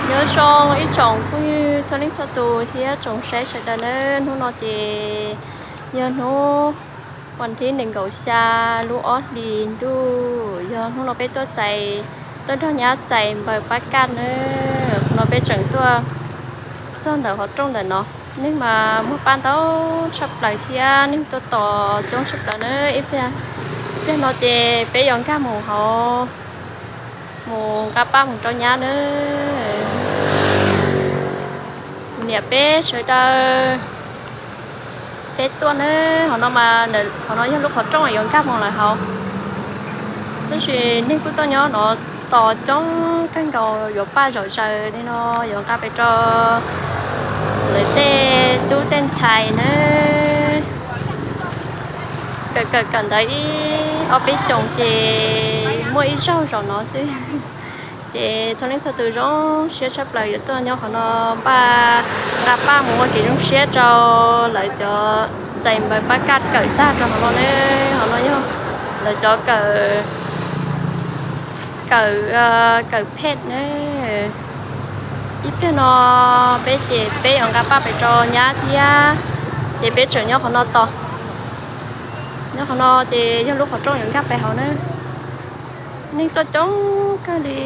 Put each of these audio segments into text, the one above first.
Nyob zoo ib tsoom phooj ywg txhua leej txhua tus thiab tsoom saib sawv daws nawb. Hnub no ces yog hnub vas thib nees nkaum xya lub ob hlis ntuj, yog hnub no peb tuaj txais, tuaj nrog nyab txais npaws pab kaj nawb. Hnub no peb tseem tuaj txog ntawm qhov rooj ntawm no, neeg mas muag paj ntau tshaj plaws thiab neeg tuaj tos coob tshaj plaws nawb. Ib pliag no ces peb yuav nkag mus hauv, mus nqa paj mus rau nyab nawb. Niam peb sawv daws, peb tuaj nawb. Qhov no mas, qhov no yog lub qhov rooj yuav nkag mus lawm hauv, tab sis neeg kuj tuaj nyob no tos coob kawg nkaus, yuav paj zom zaws li no, yuav nqa pes rau lawv tej tub tej ntxhais nawb. Kawm kawm kawm ntawv ib ob peb xyoos ces muaj ib zaug zaum no xwb. Ces txhua leej txhua tus zoo siab tshaj plaws yuav tuaj nyob qhov no npaj, nqa paj mus ua kev zoo siab rau lawv cov ntxais npaws pab kaj kawm tag rau hauv no ne. Hauv no yog lawv cov kawm, kawm, kawm phem ne. Ib pliag no peb ces peb yuav nqa paj pem rau nyab thiab, ces peb tseem nyob qhov no tos. Nyob qhov no ces yog lub qhov rooj yuav nkag pem hauv na. Neeg tuaj coob kawg li.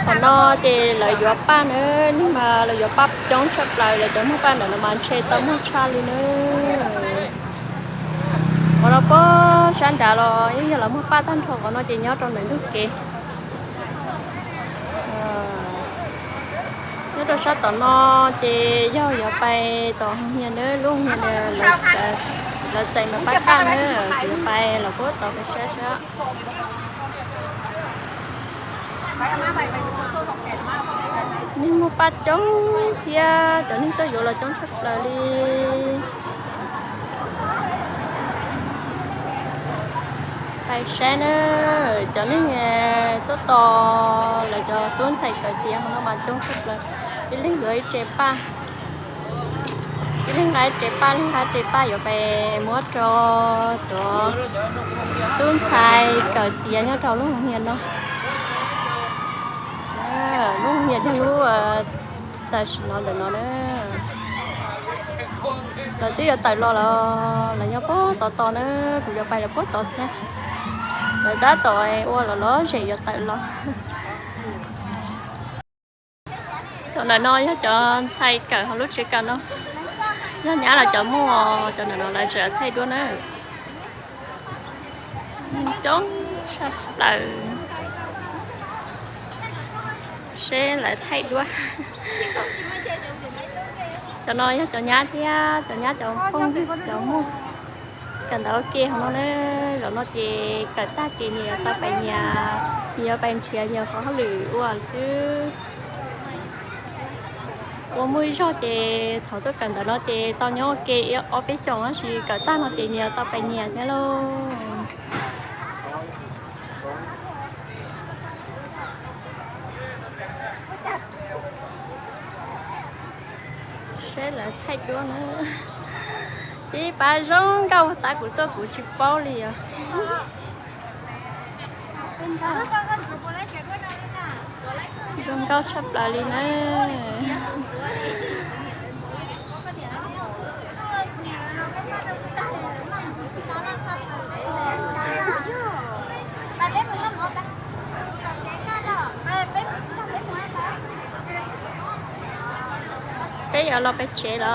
Qhov no ces lawv yuav paj na, neeg mas lawv yuav paj coob tshaj plaws, lawv cov muag paj ntawm no mas ntshe tau muag tshaj li na. Qhov no puag sab nrad los yeej yog lawv muag paj tag nrho, qhov no ces nyob rau ntawm ntug kev. Nyob rau sab tom no ces yog yuav pais tom hoo hias na, lub hoo hias lawv txais mas pab kaj na, ces yuav pais los puag tom peb saib sab. Neeg muag paj coob thiab cov neeg tuaj yuav los coob tshaj plaws li. Pais saib na, cov neeg tuaj tos lawv cov tub ntxhais kawm tiav no mas coob tshaj plaws, ib leeg yuav ib tsev paj. Ib leeg nqa ib tsev paj, leeg nqa ib tsev paj yuav pais muab rau cov tub ntxhais kawm tiav nyob rau lub hoo hias no. Lub hoo hias yog lub tam sim no ntawm no na. Lawv twb yuav tawm los lawm, lawv nyob puag tod tos na, kuv yuav pais lawv puag tod thiab. Lawv tab tom ua lom lom zem yuav tawm los. Cov ntawm no yog cov ntxhais kawm hauv lub tsev kawm no, yog nyab lawv cov muag, cov ntawm no lawv tseem thaij duab na. Coob tshaj plaws, seb lawv thaij duab. Cov no yog cov nyab thiab cov nyab cov phooj ywg cov muag. Kawm ntawv ua ke hauv no na, zaum no ces kawm tag ces nyias yuav tau pais nyias, nyias yuav pais nrhiav nyias qhov hauj lwm ua xwb. Ua muaj ib zaug ces thaum tuaj kawm ntawv no ces tau nyob ua ke ob peb xyoos, tab sis kawm tag no ces nyias tau pais nyias thiab lauj. Seb lawv thaij duab na. Tib pab zoo nkauj tab kuv tuaj kuv tsis paub li os. Zoo nkauj tshaj plaws li na. Peb yuav los peb tsev los.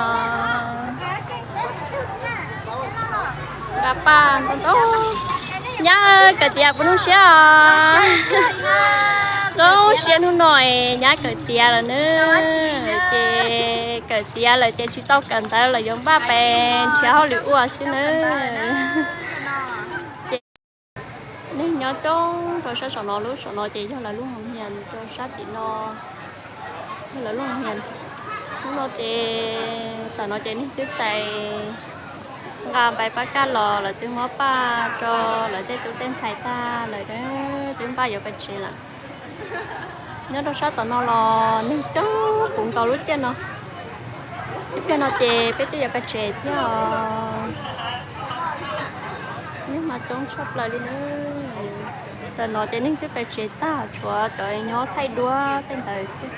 Nqa paj ntau ntau. Nyab kawm tiav puas zoo siab os? Zoo siab hnub no es nyab kawm tiav lawm na. Ces kawm tiav lawm ces tsis tau kawm ntawv lawm, yuav npaj pes nrhiav hauj lwm ua xwb na. Ces neeg nyob coob rau sab saum no, lub saum no ces yog lawv lub hoo hias, nws rau sab tim no yog lawv lub hoo hias. Hnub no ces tsam no ces neeg twb txais nqa npais pab kaj los, lawv twb muab paj rau lawv tej tub tej ntxhais tag lawm, twb npaj yuav pais tsev lawm. Nyob rau sab tom no los neeg coob puv nkaus lub caij no. Ib pliag no ces peb twb yuav pais tsev thiab os. Neeg mas coob tshaj plaws li nawb. Tam no ces neeg twb pais tsev tag, tshuav cov nyob thaij duab tej ntawd xwb.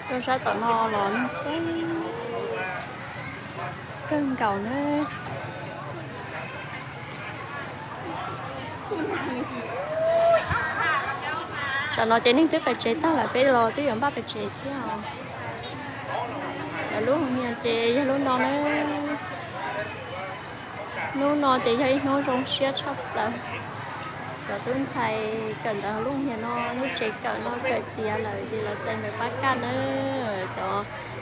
Rau sab tom no los neeg coob kawg nkaus na. Tam no ces neeg twb pais tsev tag lawm, peb los twb yuav npaj pais tsev thiab os. Lawv lub hoo nias ces yog lub no na. Hnub no ces yog ib hnub zoo siab tshaj plaws. Cov tub ntxhais kawm ntawv hauv lub hoo nias no, lub tsev kawm no kawm tiav lawm ces lawv txais ntawv pab kaj na. Cov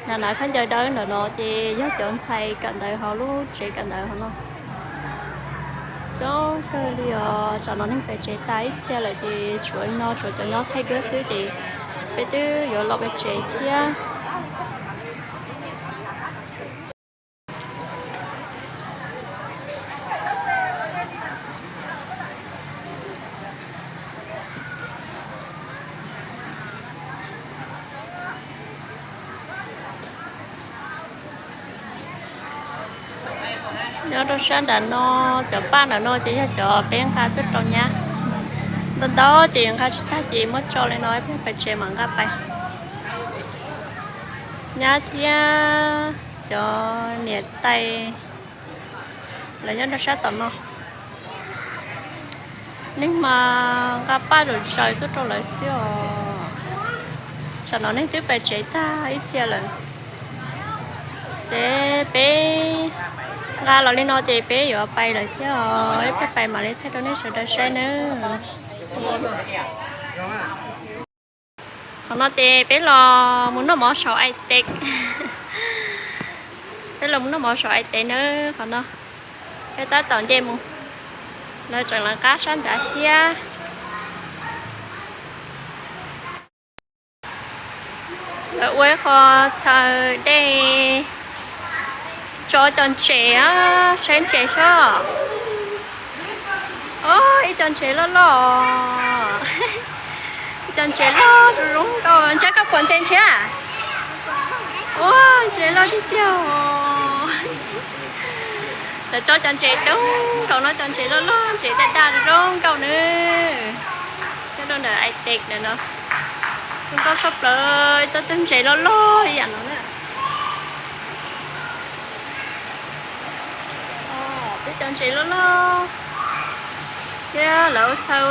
nas nav khaub ncaws dawb ntawm no ces yog cov ntxhais kawm ntawv hauv lub tsev kawm ntawv hauv no. Coob kawg li os, tam no neeg pais tsev tas ib txhia lawm ces tshuav no tshuav cov nyob thaij duab xwb ces peb twb yuav los pais tsev thiab. Nyob rau sab nram no, cov paj nram no ces yog cov peb nqa tuaj rau nyab. Ntau ntau ces nqa tsis tag ces muab tso li no, peb pais tsev mam nqa pais. Nyab thiab cov niam tais lawv nyob rau sab tom no. Neeg mas nqa paj zom zaws tuaj rau lawv xwb os. Tam no neeg twb pais tsev tag ib txhia lawm. Ces peb nqa los li no ces peb yuav pais lawm thiab os, peb pais mam li thaij rau nej sawv daws saib nawb. Qhov no ces peb los mus noj mov saum Aitec. Peb los mus noj mov saum Aitec nawb qhov no. Peb tab tom nce mus, lawv tseem lawv qab sab nrad thiab. Lawv ua ib qho chaw dej tso cov ntses, saib ntses seb. Ib co ntses loj loj, ib co ntses loj zoo zoo nkauj. Ntshai koj pom ntses ntshiab. Ua ntses loj tiag tiag os. Lawv tso cov ntses coob nkaus no, cov ntses loj loj, ntses daj daj zoo zoo nkauj nawb. Nyob rau ntawm Aitec ntawm no, zoo nkauj tshaj plaws, tsob ntses loj loj ib yam no na. Twb cov ntses loj loj thiab lawv ua chaw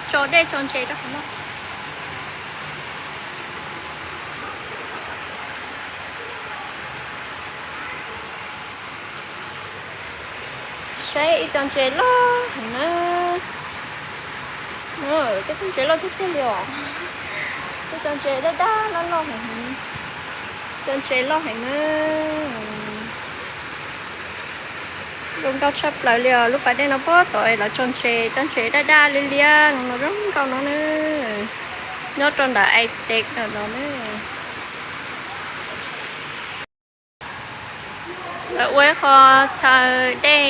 tso dej tso ntses rau qhov no. Saib ib co ntses loj heev na. Tej tug ntses loj tiag tiag li os. Tej co ntses daj daj loj loj heev. Co ntses loj heev na. Zoo nkauj tshaj plaws li os. Lub pas dej no puag tod lawv tso ntses, tsob ntses daj daj liab liab no zoo nkauj no na. Nyob rau ntawm Aitec ntawm no na. Lawv ua ib qho chaw dej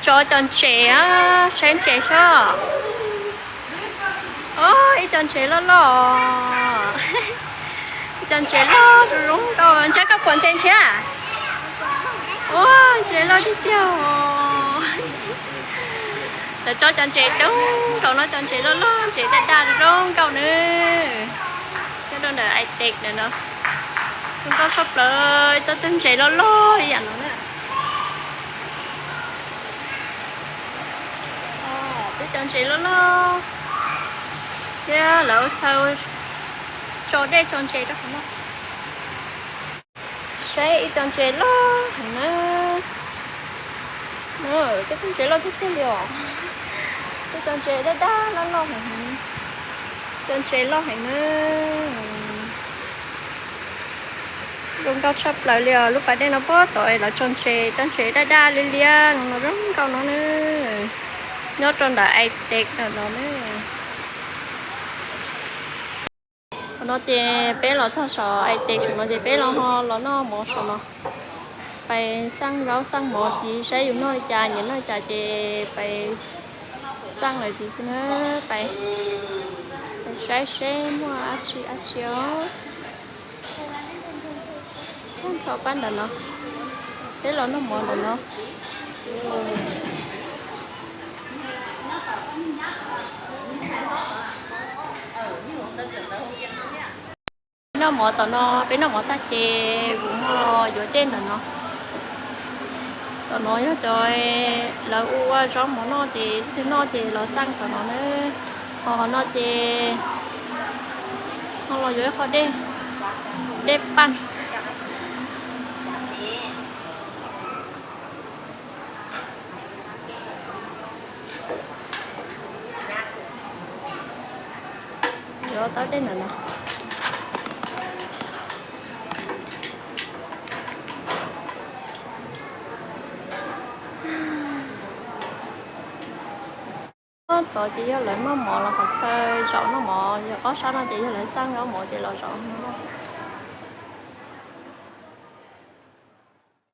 tso cov ntses, saib ntses seb. Ib co ntses loj loj, ib co ntses loj zoo zoo nkauj. Ntshai koj pom ntses ntshiab. Ua ntses loj tiag tiag os. Lawv tso cov ntses coob nkaus no, cov ntses loj loj, ntses daj daj zoo nkauj nawb. Nyob rau ntawm Aitec ntawm no, zoo nkauj tshaj plaws, tsob ntses loj loj ib yam no na. Twb cov ntses loj loj thiab lawv ua chaw tso dej tso ntses rau qhov no. Saib ib co ntses loj heev na. Tej tug ntses loj tiag tiag li os. Tej co ntses daj daj loj loj heev. Cov ntses loj heev na. Zoo nkauj tshaj plaws li os. Lub pas dej no puag tod lawv tso ntses, tsob ntses daj daj liab liab no zoo nkauj no na. Nyob rau ntawm Aitec ntawm no na. Qhov no ces peb los txog saum Aitec saum no ces peb los ho los noj mov saum no. Pais xaj zaub xaj mov tid saib yus noj li cas, nyiam noj li cas ces pais xaj lawm tid xwb na. Pais, pais saib seb muaj dab tsi dab tsi os. Tag nrho pab ntawm no, peb los noj mov ntawm no. Noj mov tom no, peb noj mov tag ces kuv ho los yuav dej ntawm no. Tom no yog cov lawv ua zaub mov noj ces leej twg noj ces los xaj tom no na. Ho no ces ho los yuav ib qho dej, dej paj. Yuav tau dej ntawm no. Tod ces yog lawv noj mov los qhov chaw zaum noj mov, yog ob sab no ces yog lawv xaj zaub mov ces los zaum no.